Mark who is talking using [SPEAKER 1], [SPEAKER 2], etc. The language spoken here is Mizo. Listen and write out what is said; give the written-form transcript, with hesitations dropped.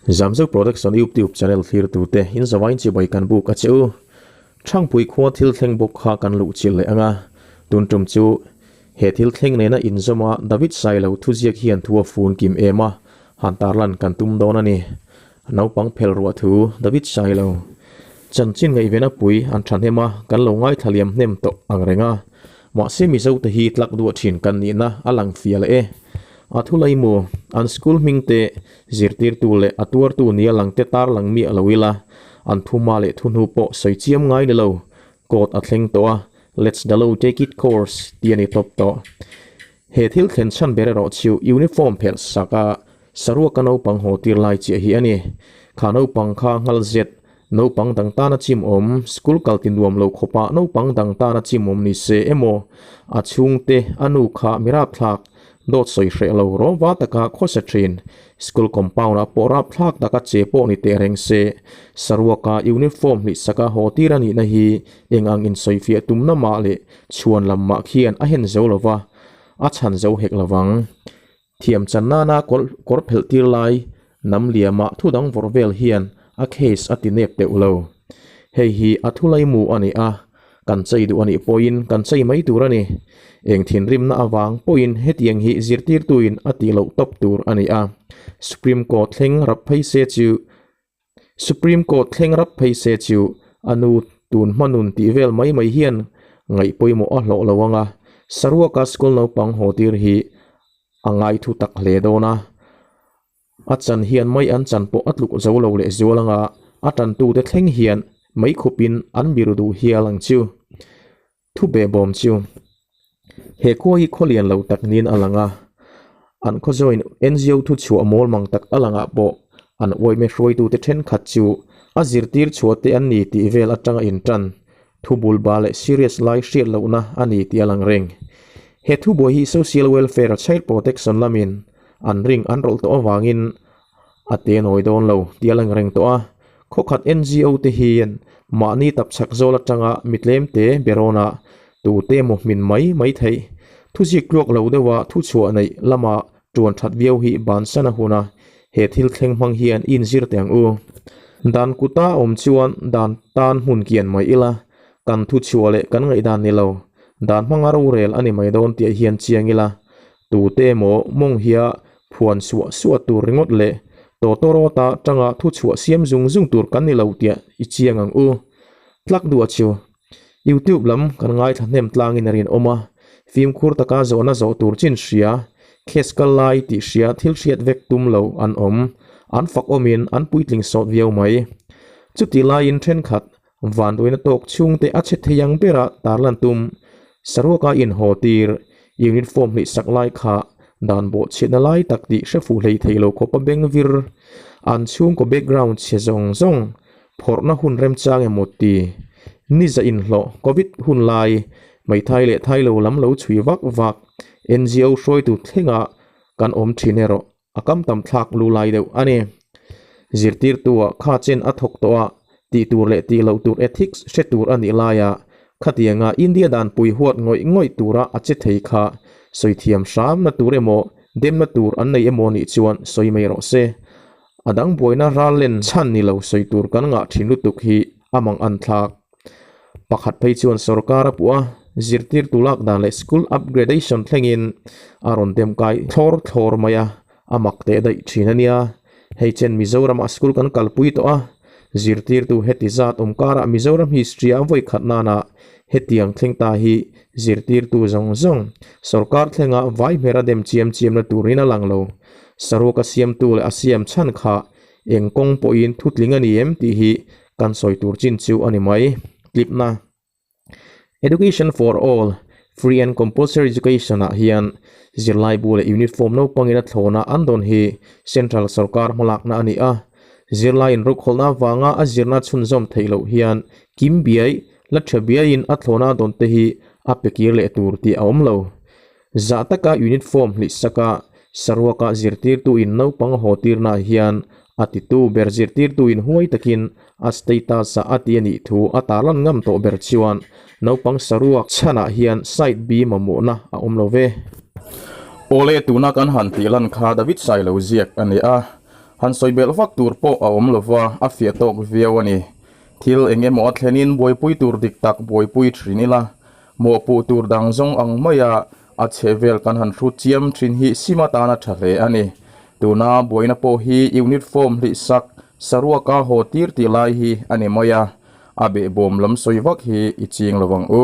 [SPEAKER 1] Zamzo Production YouTube channel thlirtute in zavain chibai kan buk a che u. Thangpui khua thil thleng bawk kha kan luh chilh leh ang a, tun tum chu he thil thleng nena inzawma David Sailo thuziak hian thu a fun kim em a, han tarlan kan tum dawn a ni. Naupang phel ruah thu David Sailo chanchin ngaihven a pui an thahnem a, kan lo ngaithla liam hnem tawh ang reng a. Mahse Mizo te hi tlak duah thin kan nihna a lang fiah leh e. A thu lai mu, an school hming te zirtirtu leh a tuartu nia lang te tarlang miah lo ila, an thuma leh thuhnu pawh sawi chiam ngai ni lo. Court a thleng tawh a, Let's the law take it course tih a ni tawp tawh. He thil thlen chhan ber erawh chu uniform phelh sak a, saruaka naupang haw tir lai chiah hi a ni. Kha naupang kha nghal zet, naupang dang tana chim awm, school kal ti nuam lo khawpah naupang dang tana chim awm ni se emaw, a chhungte, a nu kha mi rapthlak, dawt sawi hreh lo rawva taka khawsa thin, school compound ah pawh rapthlak taka che pawh ni teh reng se, saruaka uniform hlih saka haw tir a nihna hi eng ang insawifiah tumna mah leh chhuan lam mah khian a hen zo lova, a chhan zo hek lovang. Thiam chan nana kawr phelh tir lai nam liama thu dang vawrh vel hian a case a ti nep deuh lo. Hei hi a thu laimu a ni a, kan chei duh a nih pawhin kan chei mai tur a ni. Eng thinrimna avang pawhin hetiang hi zirtirtuin a tih loh tawp tur a ni a. Supreme Court thleng rap phei se chu Supreme Court thleng rap phei se chu a nu tun hmanun tih vel mai mai hian ngaih pawimawh a hlawh lo ang a, Saruaka school naupang haw tir hi a ngai thu tak hle dawn a. A chan hian mai an chan pawh a tluk zo lo leh zual ang a, a tantute thleng hian mei khupin an biru duh hial ang chu. Thu be bawm chu he khua hi khaw lian lo tak niin a lang a, an khaw join NGO thu chhuah mawl mang tak a langah pawh an uaime hruaitute thenkhat chu a zirtir chhuah te an ni tih vel atanga intan thu bulba leh serious lai hriat lohna a ni tih a lang reng. He thubuai hi Social Welfare Child Protection lamin an ring an rawlh tawh avangin A te nawi dawn lo tih a lang reng tawh a, khawkhat NGO te hian mahni tapchhak zawl atanga mi tlem te berawnah tute emaw hmin mai mai theih. Thuzik tluak lo deuha thuchhuah neih lama tuan that viau hi bansan a hun a, he thil thleng hmang hian i inzir teh ang u. Dan kuta awm chuan dan tan hmun kian mai ila, kan thuchhuah leh kan ngaihdan ni lo, dan hmanga rorel a ni mai dawn tih hian chiang ila, Tute emaw mawng hia phuan suah suah tur ringawt leh tawtawrawta tanga thu chhuah siam zung zung tur kan ni lo tiah i chiang ang u. Tlak duah chu YouTube lam kan ngaithla hnem tlangin a rinawm a, fimkhur taka zawhna zawh tur chin hria, case kal lai tih hria thil hriat vek tum lo an awm, an fak awmin an puitling sawt viau mai. Chutih laiin thenkhat Vanduaina tawk chhungte a che thei ang bera tarlan tum saruaka inhaw tir unit form hnih sak lai kha dan bawhchhiatna lai tak tih hre fuh hlei thei lo khawpa beng vir an chhungkaw background chhe zawng zawng phawrhna hun remchang emaw ti ni za inhlawh covid hun lai hmeithai leh thailo lam lo chhui vak vak NGO hruaitu thlenga kan awm thin erawh A kam tam thlak lu lai deuh a ni. Zirtirtua kha chen a thawk tawh a, tih tur leh tih loh tur ethics hre tur a nih laia khatianga India danpui huat ngawih ngawih tura a che thei kha sawi thiam hramna tur emaw demna tur an nei emaw nih chuan sawi mai rawh se. A dang buaina ral len chhan ni lo sawi tur kan ngah thin lutuk hi a mang an thlak. Pakhat phei chuan sorkar a puh a, zirtirtu lak dan leh school upgradation thlengin a rawn dem kai thlawr thlawr mai a, a mak teh daih thin a nia. Hei chen Mizoramah school kan kalpui tawh a, zirtirtu heti zat awm karah Mizoram history a vawi khat nana hetiang thleng ta hi zirtirtu zawng zawng sorkar thlenga vai hmera dem chiam chiamna turin a lang lo. Saruak a siamtu leh a siam chhan kha eng kawng pawhin thutling a ni em tih hi Kan sawi tur chin chu a ni mai. Tlipna, Education for all, Free and Compulsory Education ah hian zirlai bu leh uniform naupangin a thlawna an dawn hi Central sorkar hmalakna a ni a. Zirlai inrukhawlhna avanga a zirna chhunzawm theih loh hian kim biai, la tha biaiin a thlawna a dawn te hi a pe kir leh tur tih a awm lo. Zah taka uniform hlihsaka saruaka zirtirtu in naupang haw tirnaah hian a titu ber zirtirtu in huai takin a status ah a ti a nih thu a tarlan ngam tawh ber chuan naupang saruak chhanah hian side B mamawhna a awm lo ve.
[SPEAKER 2] Awle tuna kan han tih lan kha David Sailo ziak a ni a. Han sawi belh vak tur pawh a awm lova, a fiah tawk viau a ni. Thil eng emaw a thlenin buaipui tur dik tak buaipui thin ila, mawhpuh tur dang zawng ang maia a chhehvel kan han hrut chiam thin hi sim atana tha hle a ni. Tuna buaina pawh hi unit form hlih sak saruaka haw tir tih lai hi a ni mai a, a behbawm lam sawi vak hi i ching lo ang u.